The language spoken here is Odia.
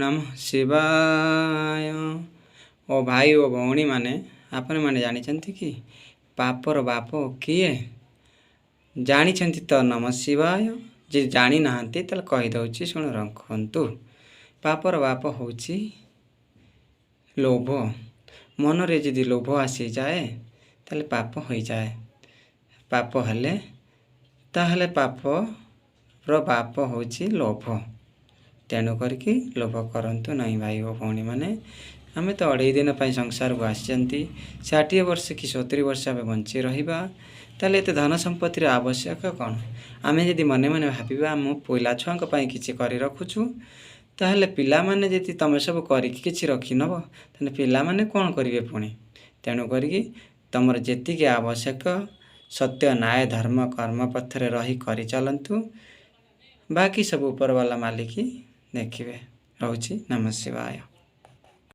ନମଃ ଶିବାୟ। ଓ ଭାଇ ଓ ଭଉଣୀମାନେ, ଆପଣମାନେ ଜାଣିଛନ୍ତି କି ପାପର ବାପ କିଏ? ଜାଣିଛନ୍ତି ତ ନମଃ ଶିବାୟ। ଯଦି ଜାଣିନାହାନ୍ତି, ତାହେଲେ କହିଦେଉଛି, ଶୁଣ ରଖନ୍ତୁ। ପାପର ବାପ ହେଉଛି ଲୋଭ। ମନରେ ଯଦି ଲୋଭ ଆସିଯାଏ, ତାହେଲେ ପାପ ହୋଇଯାଏ। ପାପ ହେଲେ ତାହେଲେ ପାପର ବାପ ହେଉଛି ଲୋଭ। ତେଣୁ କରିକି ଲୋଭ କରନ୍ତୁ ନାହିଁ, ଭାଇ ଓ ଭଉଣୀମାନେ। ଆମେ ତ ଅଢ଼େଇ ଦିନ ପାଇଁ ସଂସାରକୁ ଆସିଛନ୍ତି। 60 ବର୍ଷ କି 70 ବର୍ଷ ଆମେ ବଞ୍ଚି ରହିବା। ତାହେଲେ ଏତେ ଧନ ସମ୍ପତ୍ତିର ଆବଶ୍ୟକ କ'ଣ? ଆମେ ଯଦି ମନେ ମନେ ଭାବିବା, ଆମ ପିଲା ଛୁଆଙ୍କ ପାଇଁ କିଛି କରି ରଖୁଛୁ, ତାହେଲେ ପିଲାମାନେ ଯଦି ତୁମେ ସବୁ କରିକି କିଛି ରଖିନେବ, ତାହେଲେ ପିଲାମାନେ କ'ଣ କରିବେ ପୁଣି? ତେଣୁ କରିକି ତୁମର ଯେତିକି ଆବଶ୍ୟକ, ସତ୍ୟ, ନ୍ୟାୟ, ଧର୍ମ, କର୍ମ ପଥରେ ରହି କରିଚାଲନ୍ତୁ। ବାକି ସବୁ ଉପରବାଲା ମାଲିକ ଦେଖିବେ। ରହୁଛି, ନମ ଶିବାୟ।